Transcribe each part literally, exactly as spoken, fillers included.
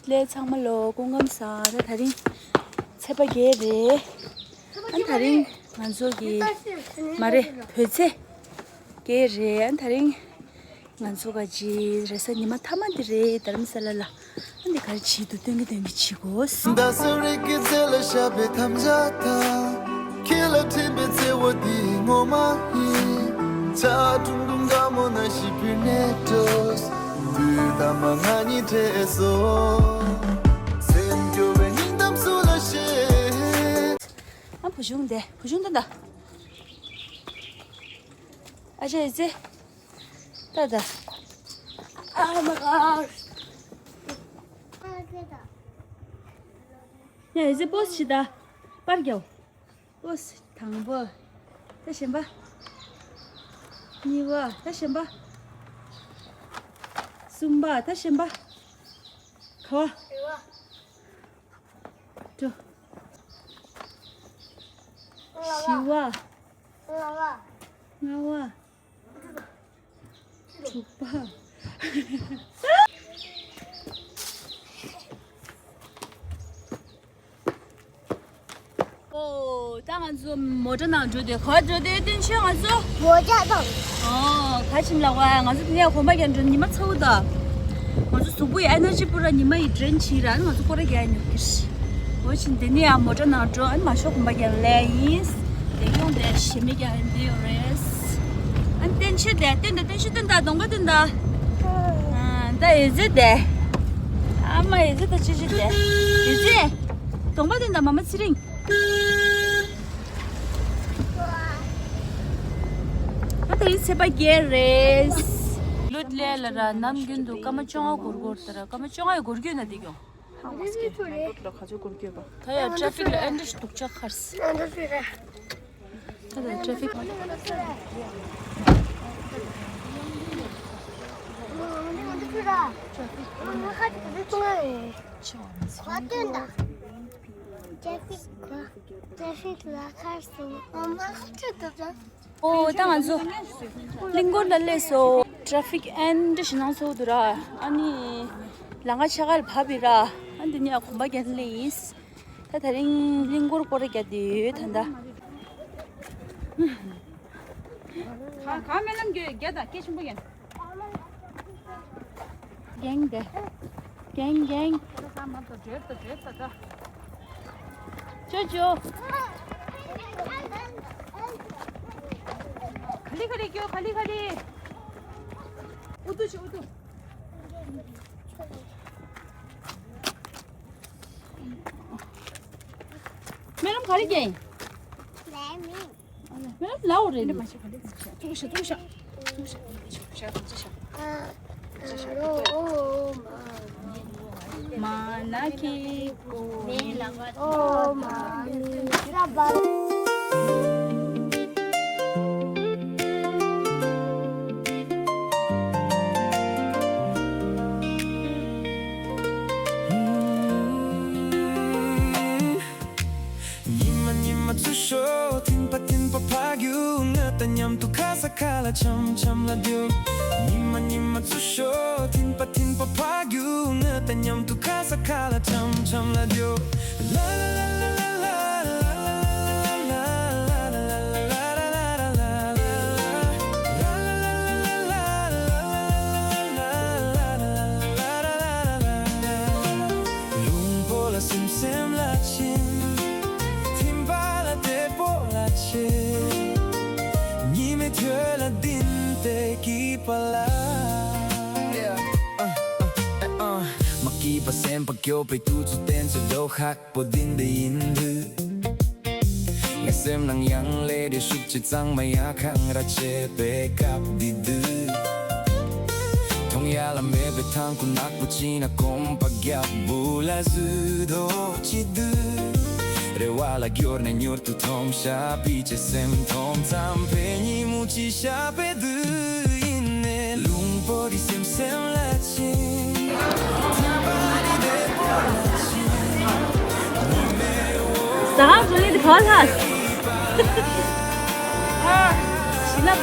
ལས་ཚང་མ་ལོ་སྐུ་ཁམས་བཟང་། ད་དེ་རིང་ཚེས་པ་བརྒྱད་རེད། ཨ་ད་རིང་ང་ཚོ་གི་མ་རེད། བོད་ཚེས་བརྒྱད་རེད། ཨ་ད་རིང་ང་ཚོ་ག་ཅི་རེས་གཟའ་ཉི་མ་མཐའ་མ་འདི་རེད། རྡ་རམ་ས་ལ་ལ། ཨ་འདི་ག་རེ་བྱེད་འདུག་སྟོན་གི་སྟོན་གི་བྱེད་དགོས། ཨ་བུ་ཆུང་དེ། བུ་ཆུང་དེ་འདྲ། ཨ་ཅེ་ཨེ་ཙེ། ད་ད། Oh my god. ཡ་ཨེ་ཙེ་པོ་ཟི་ཞིག་ད། པར་རྒྱག་པོ་ཟི་དང་པོ། ད་གཞན་པ། གཉིས་པ། ད་གཞན་པ། གསུམ་པ། ད་གཞན་པ། ག་བ། དྲུག་བཞི་པ། ལྔ་པ། དྲུག་པ། ཨོ། ད་ང་ཚོ་མོ་ཊ་ནང་འགྲོ་དེ་ག་འགྲོ་དེ་བསྟན་ཆོས་ང་ཚོ། མོ་ཊ་དང་། ཨོ། ག་ཕྱིན་ལ་བ་ང་ཚོ་དེ་ནས་གོམ་པ་རྒྱག་འགྲོ། ཉི་མ་ཚ་བོ་ད། ང་ཚོ་གཟུགས་པོ་ཡི་ཨེ་ནར་ཇི་པུ་ར་ཉི་མ་ཡི་ཌྲེན་བྱིས་ར་ང་ཚོ་སྐོར་ར་རྒྱག་ཉོ་གི་རེད། འོ་ཕྱིན་དེ་ནས་ཡང་མོ་ཊ་ནང་འགྲོ། ཨ་ནི་མ་ཤོག་གོམ་པ་རྒྱག་ལས་ཡིན། དེ་ཡོང་དེ་ཞེ་མི་རྒྱག་ཡིན་དེ་ཡོད་རེད། ཨ་ནི་བསྟན་ཆོས་དེ་བསྟན་ད་བསྟན་ཆོས་བསྟན་ད་གདོང་པ་བསྟན་ད། ཨ་ད་ཨེ་ཙེ་དེ། ཨ་མ་ཨེ་ཙེ་ད་ཅི་ཅི་དེ། ཨེ་ཙེ། གདོང་པ་བསྟན་ད་མ་མ་ཚེ་རིང་། ཨ་ད་རིང་ཚེས་པ་བརྒྱད་རེད། ལུད་ལས་ལ་ར་ནམ་རྒྱུན་དུ་སྐར་མ་བཅོ་ལྔ་འགོར་འགོར་ད་ར་སྐར་མ་བཅོ་ལྔ་ཡི་འགོར་རྒྱུ་ན་དེ་གྱོང་། ཧང་མ་སྐད། ད་ཡ་ཊ་ཕིག་ལ་ཨེ་འདྲ་ཞིག་སྡུག་ཅག་ཁར་སི། ད་ད་ཊ་ཕིག་ཨོ་ད་ང་ཚོ་གླིང་སྐོར་ལ་སླེབས་སོང་། ཊ་ཕིག་ཨེ་འདྲ་ཞིག་ནང་ཚུད་འདུག་ར། ཨ་ནི་ལམ་ཁ་ཕྱེད་ཀ་ལ་བབས་ཡིན་ར། ཨ་འདི་ནས་གོམ་པ་རྒྱག་ནས་སླེབས་ཡིན། ད་དེ་རིང་གླིང་སྐོར་སྐོར་ར་རྒྱག་བསྡད་ཡོད་ད་ལྟ། ག་ག་སྨོན་ལམ་རྒྱག་རྒྱག་དང་སྐད་ཆེན་པོ་རྒྱག། རྒྱང་དེ། རྒྱང་རྒྱང་། ཅོ་ཅོ། ག་ལེ་ག་ལེ་སྐྱོ་ག་ལེ་ག་ལེ། ཨུ་ཏུ་ཆུ་ཨུ་ཏུ། སྨོན་ལམ་ག་རེ་རྒྱག་ཡིན། ལས་མིན། སྨོན་ལམ་ལའོ་རེད། མ་ན་ཁི་ཀོ་ནི་ལ་ཨོ་མ་ནི་ས་བ། ཉི་མ་ཉི་མ་ཚུར་ཤོག་ཐིམ་པ་ཐིམ་པ་ཕར་རྒྱུག་ང་དང་མཉམ་དུ་ཁ་ས་ཁ་ལ་འཆམ་འཆམ་ལ་རྒྱུག་ཉི་མ་ཉི་མ་ཚུར་ཤོག་ཐིམ་པ་ཐིམ་པ་ཕར་རྒྱུག་ང་དང་མཉམ་དུ་ཁ་ས་ཁ་ལ་འཆམ་འཆམ་ལ་རྒྱུག་ལུང་པོ་ལ་སེམས་སེམས་ལ་ཆེན། ཐིམ་པ་ལ་དེ་པོ་ལ་ཆེ། ཉི་མའི་ཐོད་ལ་ལྡིང་སྟེ་སྐྱིད་པ་ལ། མ་སྐྱིད་པ་སེམས་པ་སྐྱོ་བའི་དུས་ཚོད་བསྟན་ཚོད་ལོ་ཧག་པོ་འདི་འདི་ཡིན་དུས། ངའི་སེམས་ནང་ཡང་ལེ་རེ་ཤུགས་ཆེ་གཙང་མ་ཡ་ཁང་ར་ཆེ་པའི་སྐབས་འདི་དུས། མཐོང་ཡ་ལ་མེད་པའི་ཐང་ཁུ་ནག་པོ་ཅི་ན་གོམ་པ་རྒྱབ་བུ་ལ་བཟོས་དོ་ཅི་དུས། རེ་བ་ལ་སྐྱོར་ནས་མྱུར་དུ་མཐོང་ཤ་པི་ཅེ་སེམས་མཐོང་ཙམ་པའི་ཉིན་མོ་ཅི་ཤ་པའི་དུས་ཡིན་ནས་ལུང་པོ་རི་སེམས་སེམས་ལ་ཆེ། ཟ་ཁང་བཟོ་ཡི་དེ་ག་ལྷག་ཞི་ལབ།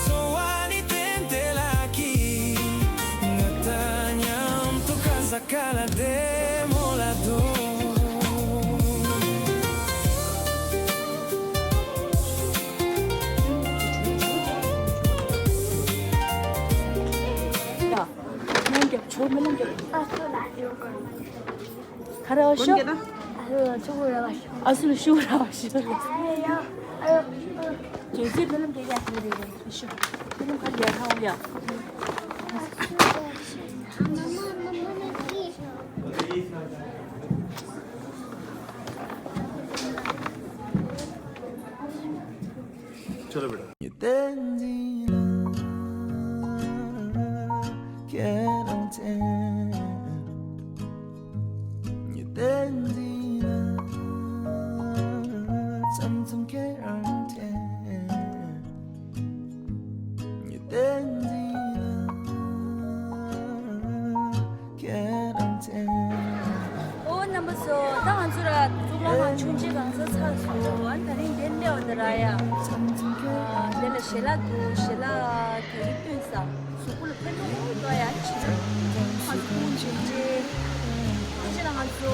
ཚོ་བ་ནི་ཏན་ཏན་ལ་ཀི། ཁ་ར་བ་ཤོ། ཨ་སུ་ལ་ཤུ་ར་བ་ཤོ། ཇོ་ཟི་རྨི་ལམ་རྒྱག་ཡ་ཁ་རེ་རེ་ཤོ། རྨི་ལམ་ཁ་རེ་ཡ་ཁ་འོ་ཡ། चलो बेटा। ཨོ་རྣམ་པ་ཚོ། ད་ང་ཚོ་ར་གཙུག་ལག་ཁང་ཆུང་ཆེ་གང་ས་ཚར་སོང་། ཨ་ནི་ད་རིང་འདིར་སླེབས་པ་དང་ར་ཡ། ཨ་འདི་ལ་ཞལ་ལག་འདུག་ཞལ་ལག་དེ་རིང་བསྟན་ས། གཟུགས་པོ་ལ་ཕན་ཐོགས་ཡོད་དོ་ཡ་ཅི་ཟེར། ང་ཚོ་ཁོང་ཆུང་ཆེ། ཁོང་ཆེ་ལ་ང་ཚོ་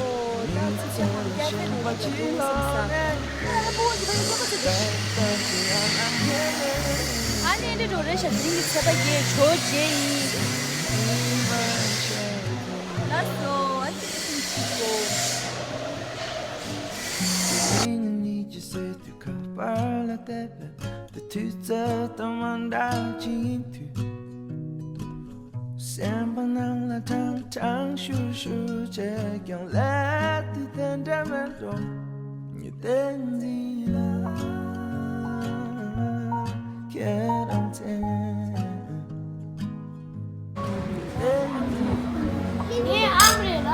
ད་ཚིག་ཆེན་མོ་རྒྱ་ཆེ་ནས་རེད་ད་འདུག་བསམ་ས། ཨ་ལ་པོ་འདི་བ་ཡི་ཁོ་ཁོ་ཚེ་འདི། ཨ་ནི་འདི་འགྲོ་རེད་ཤག་དེ་རིང་གི་ཚེས་པ་བརྒྱད་ཇོ་རྗེ་ཡིན། ལགས་སོ། ཨ་ཙི་ཙི་ཙི་ཙི། ཁ་པར་ལ་བལྟས་པས་དེ་དུས་ཚོད་དང་མ་འདྲ་ཅིག་ཡིན་དུས། སེམས་པ་ནང་ལ་ཁྲང་ཁྲང་ཤུར་ཤུར་བྱས་ཀྱང་ལས་དེ་དེ་འདྲ་མེད་འགྲོ། ཉི་ཟླའི་འཛིན་ལ་ཁྱེད་རང་མཚན། ངའི་ཨ་མ་རེད་ལ།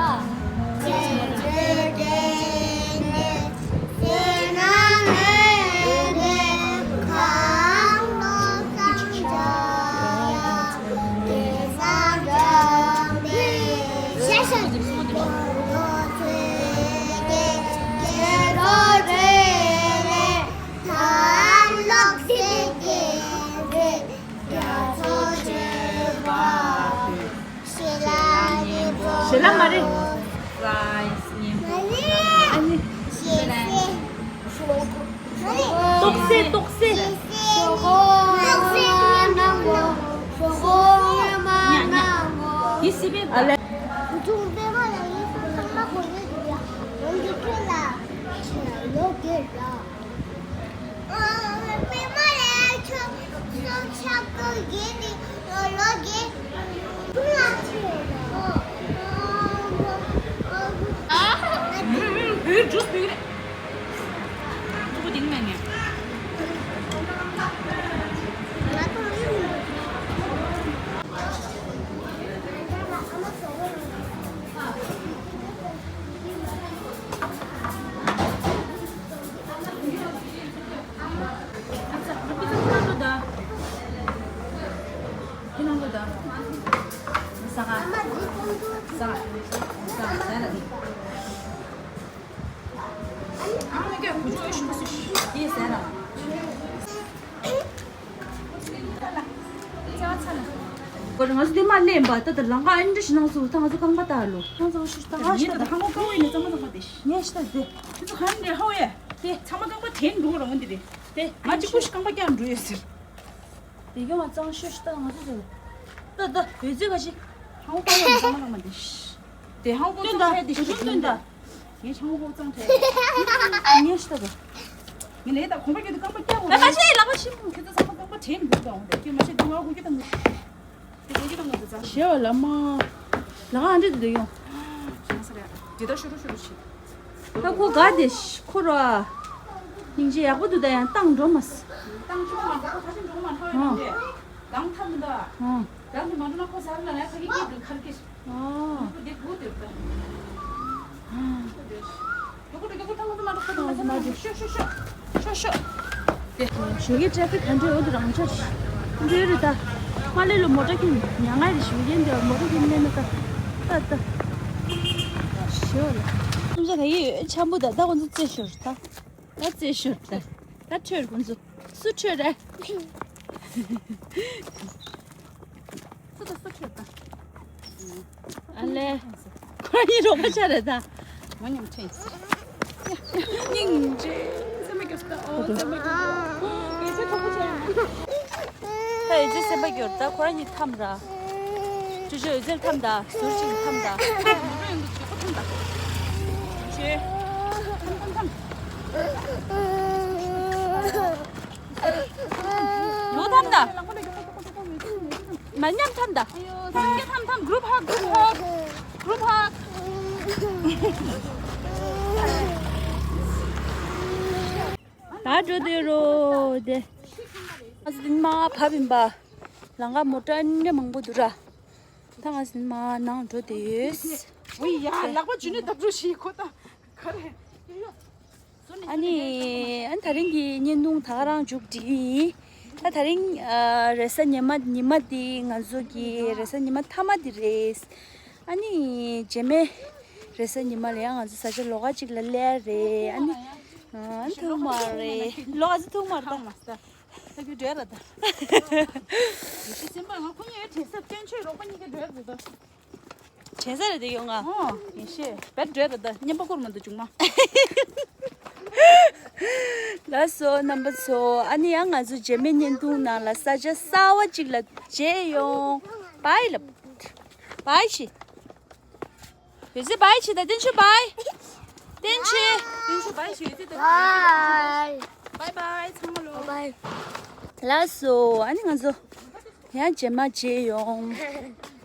ཞལ་ལག་མ་རེད། ཨ་ནི། ཏོག་སེ་ཏོག་སེ། ཨ་ལེ། ང་ཚོ་དེ་མ་ལེན་པ་ད་ད་ལང་ཀ་ཨ་འདྲ་ཞིག་ནང་སུ་ད་ང་ཚོ་རྐང་པ་ལྟ་ལོ། ཁོང་ཚོ་ཤུ་ཤུ་ད་ང་ཤི་ད་ཧང་གོ་ཀ་བོ་ཡིན་ན་ཚང་མ་ཚང་མ་དེ་ཤི། ངས་ཤི་ད་དེ། ཁྱོད་ཚོ་གང་འདྲ་ཧོ་ཡ། དེ་ཚང་མ་རྐང་པ་དྲན་འགྲོ་རང་འདི་རེད། དེ་ང་གཅིག་པུ་ཤི་རྐང་པ་བཀྱག་འགྲོ་ཡོད་ཟེར། དེ་གི་མ་གཙང་ཤོད་ཤི་ད་ང་ཚོ་ཚོ། ད་ད་བོད་ཚོད་ག་ཤི། ཧང་གོ་ཀ་བོ་ཡིན་ན་ཚང་མ་ཚང་མ་དེ་ཤི། དེ་ཧང་གོ་ཀ་བོ་ཚང་མ་དེ་ཤི་སྟོན་ད། ངས་ཆང་ཧོ་ཙང་ཐལ། ངས་ཤི་ད་ག་ངས་ལས་ད་གོམ་པ་རྒྱུ་དུ་རྐང་པ་སྐྱ་འོ། ད་ཁ་ཤས་ལག་པ་ཤི་མོ། ཁྱོད་ཚོ་ཚང་མ་རྐང་པ་དྲན་འདུག་ད་འོང་དེ་ཁྱོད་མ་ཤི་དུ་ང་གོ་རྒྱུ་དང་། དེ་གོ་རྒྱུ་དང་ང་ཚོ་ཚང་། ཞེ་བ་ལ་མ། ལ་ག་འདྲི་དུ་དུ་ཡོང་། ཅང་ས་རེད། དེ་ད་ཤུ་རུ་ཤུ་རུ་ཤི། ད་ཁོ་ག་དེ་ཤི་ཁོ་ར། སྙིང་རྗེ་ཡག་པོ་འདུག་ད་ཡང་བཏང་འགྲོ་མ་སི། བཏང་ཆོག་མ་ཟ་ཁོ་ཁ་ཤས་འགྲོ་མ་ཐོ་ཡོང་དེ། གང་ཐབས་མི་འདུག་ཨ། ཨང་། རང་གི་མ་འགྲོ་ན་ཁོ་ཟ་ར་ལ་ཡ་ཁ་གི་སྐྱིད་འདུག་ཁར་སྐྱིད། ཨོ། ཁོ་དེ་དགོས་དེ་ད། ཨང་། ཞོགས་ཀས་ཊེ་ཧྥིག་ག་འདྲ་ཡོད་དུ་རང་ཆ་ཞོ་ཞོ་ཞོ། དེ། ཞོགས་ཀས་ཊེ་ཧྥིག་ག་འདྲ་ཡོད་དུ་རང་ཆ་ཞོ། འདྲ་ཡོད་རེད་ད། མ་ལེ་ལོ་མོ་ཊ་ཁྱིམ་ཉང་ང་རེ་ཞོགས་ཀས་འདི་མོ་ཊ་ཁྱིམ་ལེན་ན་ད། ད་ད། ཞོ་ལ། སུམ་ས་ག་ཡི་ཡོད་འཆམ་པོ་ད་ད་ཁོ་ཚོ་རྩེ་ཞོར་ད། ད་རྩེ་ཞོར་ད། ད་ཁྲོད་ཁོ་ཚོ། སུ་ཁྲོད་རེད། སུ་དང་སུ་ཁྱོད་དང་། ཨ་ལེ། ཁོ་རང་གཉིས་རོགས་པ་ཆགས་རེད་ད། ང་མཉམ་འཕྲད་ཡིན། སྙིང་རྗེ། སེམས་པ་སྐྱོ་ས་ད། ཨོ་སེམས་པ་སྐྱོ་ས། ཡིད་ཆེས་དོག་པོ་བྱས། ད་ཡིད་ཆེས་སེམས་པ་སྐྱོ་ད་ཁོ་རང་གཉིས་འཐམ་ར། ཅོ་ཅོ་ཡོད་ཚད་ཐམ་ད། ཟུར་ཅིག་ཐམ་ད། ཅེ། ཐམ་ཐམ་ཐམ། ཡོ་ཐམ་ད། མ་ཉམས་ཐམ་ད། ཐམ་ཐམ་ཐམ། group hug, group hug, group hug. ད་འགྲོ་དེ་རོ་དེ། ཨ་ཙི་དེ་མ་བབ་ཡིན་པ། ལམ་ཁ་མོ་ཊ་འདྲ་མང་པོ་འདུག་ར། ད་ང་ཚོ་མ་ནང་འགྲོ་དེ་ཡོད། ཝི་ཡ་ལག་པ་ཇུ་ནི་དག་འགྲོ་ཞིག་ཁོ་ད་ག་རེ། ཨ་ནི་ཨ་ནི་ད་རིང་གི་བརྙན་ཐུང་ད་ག་རང་མཇུག་སྒྲིལ་ཡིན། ད་ད་རིང་ཨ་རེས་གཟའ་ཉི་མ་ཉི་མ་འདི་ང་ཚོ་གི་རེས་གཟའ་ཉི་མ་མཐའ་མ་འདི་རེད། ཨ་ནི་རྗེས་མའི་རེས་གཟའ་ཉི་མ་ལ་ཡང་ང་ཚོ་ས་ཆ་ལོགས་ཀ་ཅིག་ལ་སླེབས་རེད། ཨ་ནི་ཨ་ཐུག་མ་རེད། ལོགས་ཀ་ཅིག་ཐུག་མ་རེད་ད། ད་གི་འགྲོ་ལ་ད། ཡེ་ཤེས་སེམས་པ་ང་ཁོ་གཉིས་དྲན་ས་བསྟན་ཆོས་རོགས་པ་གཉིས་ཀ་འགྲོ་ལ་ད། དྲན་ས་རེད་དེ་ཡོང་ང་། ཨོ་ཡེ་ཤེས་བེད་འགྲོ་ལ་ད་བརྙན་པ་བསྐུར་མ་འདུག་ཅུང་མ། ལགས་སོ་རྣམ་པ་ཚོ། ཨ་ནི་ཡང་ང་ཚོ་རྗེས་མའི་བརྙན་ཐུང་ནང་ལ་ས་ཆ་གསར་བ་གཅིག་ལ་མཇལ་ཡོང་། བའི་ལབ། བའི་ཤི། ཡོད་ཚད་བའི་ཤི་ད་བསྟན་ཆོས་བའི། བསྟན་ཆོས། བསྟན་ཆོས་བའི་ཤི་ཡོད་ཚད་ད། བའི་བའི་ཚང་མ་ལོ། བའི། ལགས་སོ་ཨ་ནི་ང་ཚོ་ཡང་རྗེས་མ་མཇལ་ཡོང་།